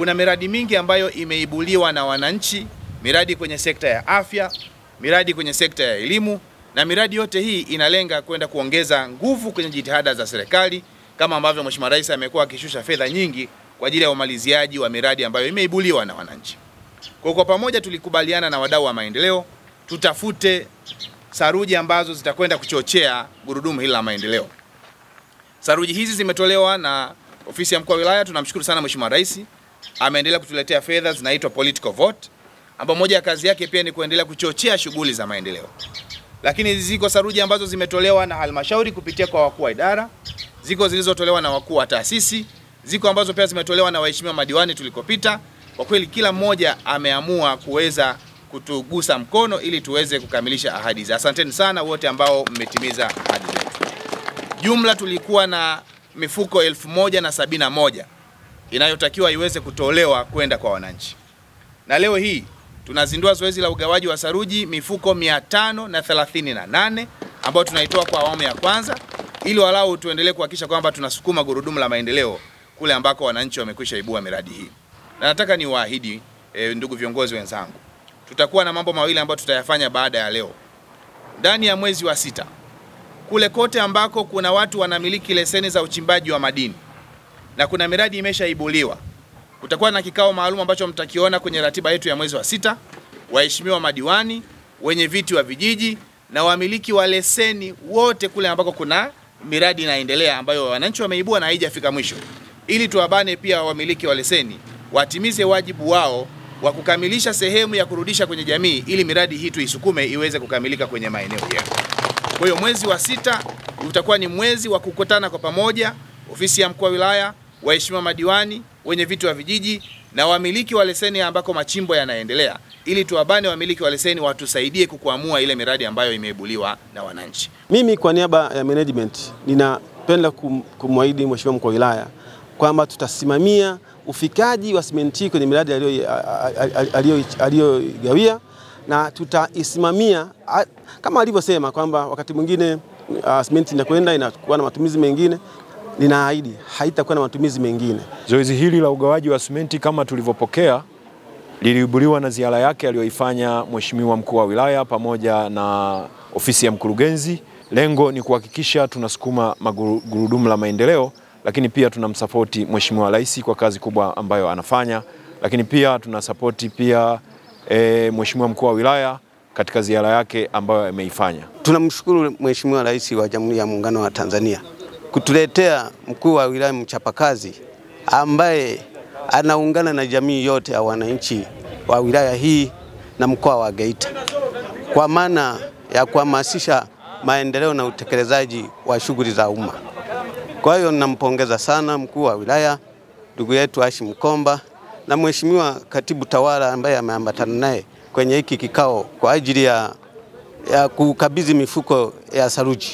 Kuna miradi mingi ambayo imeibuliwa na wananchi, miradi kwenye sekta ya afya, miradi kwenye sekta ya elimu, na miradi yote hii inalenga kwenda kuongeza nguvu kwenye jitihada za serikali, kama ambavyo Mheshimiwa Rais amekuwa akishusha fedha nyingi kwa ajili ya umaliziaji wa miradi ambayo imeibuliwa na wananchi. Kwa pamoja tulikubaliana na wadau wa maendeleo tutafute saruji ambazo zitakwenda kuchochea gurudumu hili la maendeleo. Saruji hizi zimetolewa na ofisi ya mkuu wa wilaya. Tunamshukuru sana Mheshimiwa Rais, ameendelea kutuletea fedha zinaitwa political vote, ambapo moja ya kazi yake pia ni kuendelea kuchochea shughuli za maendeleo. Lakini ziko saruji ambazo zimetolewa na halmashauri kupitia kwa wakuu wa idara, ziko zilizotolewa na wakuu wa taasisi, ziko ambazo pia zimetolewa na waheshimiwa madiwani tulikopita. Kwa kweli kila mmoja ameamua kuweza kutugusa mkono ili tuweze kukamilisha ahadi za. Asanteni sana wote ambao mmetimiza ahadi zetu. Jumla tulikuwa na mifuko 1071 inayotakiwa iweze kutolewa kwenda kwa wananchi. Na leo hii tunazindua zoezi la ugawaji wa saruji mifuko 538 ambayo tunaitoa kwa awamu ya kwanza, ili walau tuendelee kuhakikisha kwamba tunasukuma gurudumu la maendeleo kule ambako wananchi wamekwisha ibua miradi hii. Na nataka niwaahidi ndugu viongozi wenzangu, tutakuwa na mambo mawili ambayo tutayafanya baada ya leo. Ndani ya mwezi wa 6, kule kote ambako kuna watu wanamiliki leseni za uchimbaji wa madini na kuna miradi imeshaibuliwa, kutakuwa na kikao maalum ambacho mtakiona kwenye ratiba yetu ya mwezi wa 6. Waheshimiwa madiwani, wenye viti wa vijiji na wamiliki wa leseni wote kule ambako kuna miradi inaendelea ambayo wananchi wameibua na haijafika mwisho, ili tuwabane pia wamiliki wa leseni watimize wajibu wao wa kukamilisha sehemu ya kurudisha kwenye jamii, ili miradi hii tuisukume iweze kukamilika kwenye maeneo yetu. Kwa hiyo mwezi wa 6 utakuwa ni mwezi wa kukutana kwa pamoja, ofisi ya mkuu wa wilaya, waheshimiwa madiwani, wenye viti wa vijiji na wamiliki wa leseni ambako machimbo yanaendelea, ili tuwabane wamiliki wa leseni watusaidie kukwamua ile miradi ambayo imeibuliwa na wananchi. Mimi kwa niaba ya management ninapenda kumwahidi Mheshimiwa mkuu wa wilaya kwamba tutasimamia ufikaji wa simenti kwenye miradi aliyogawia, na tutaisimamia kama alivyosema kwamba wakati mwingine simenti inakwenda inakuwa na matumizi mengine. Ninaahidi haitakuwa na matumizi mengine. Zoezi hili la ugawaji wa simenti kama tulivyopokea liliibuliwa na ziara yake aliyoifanya Mheshimiwa mkuu wa wilaya pamoja na ofisi ya mkurugenzi. Lengo ni kuhakikisha tunasukuma magurudumu la maendeleo, lakini pia tunamsapoti Mheshimiwa Rais kwa kazi kubwa ambayo anafanya, lakini pia tunasapoti pia Mheshimiwa mkuu wa wilaya katika ziara yake ambayo ameifanya. Tunamshukuru Mheshimiwa Rais wa Jamhuri ya Muungano wa Tanzania kutuletea mkuu wa wilaya mchapakazi ambaye anaungana na jamii yote ya wananchi wa wilaya hii na mkoa wa Geita, kwa maana ya kuhamasisha maendeleo na utekelezaji wa shughuli za umma. Kwa hiyo nampongeza sana mkuu wa wilaya ndugu yetu Hashim Komba na Mheshimiwa katibu tawala ambaye ameambatana naye kwenye hiki kikao kwa ajili ya kukabidhi mifuko ya saruji.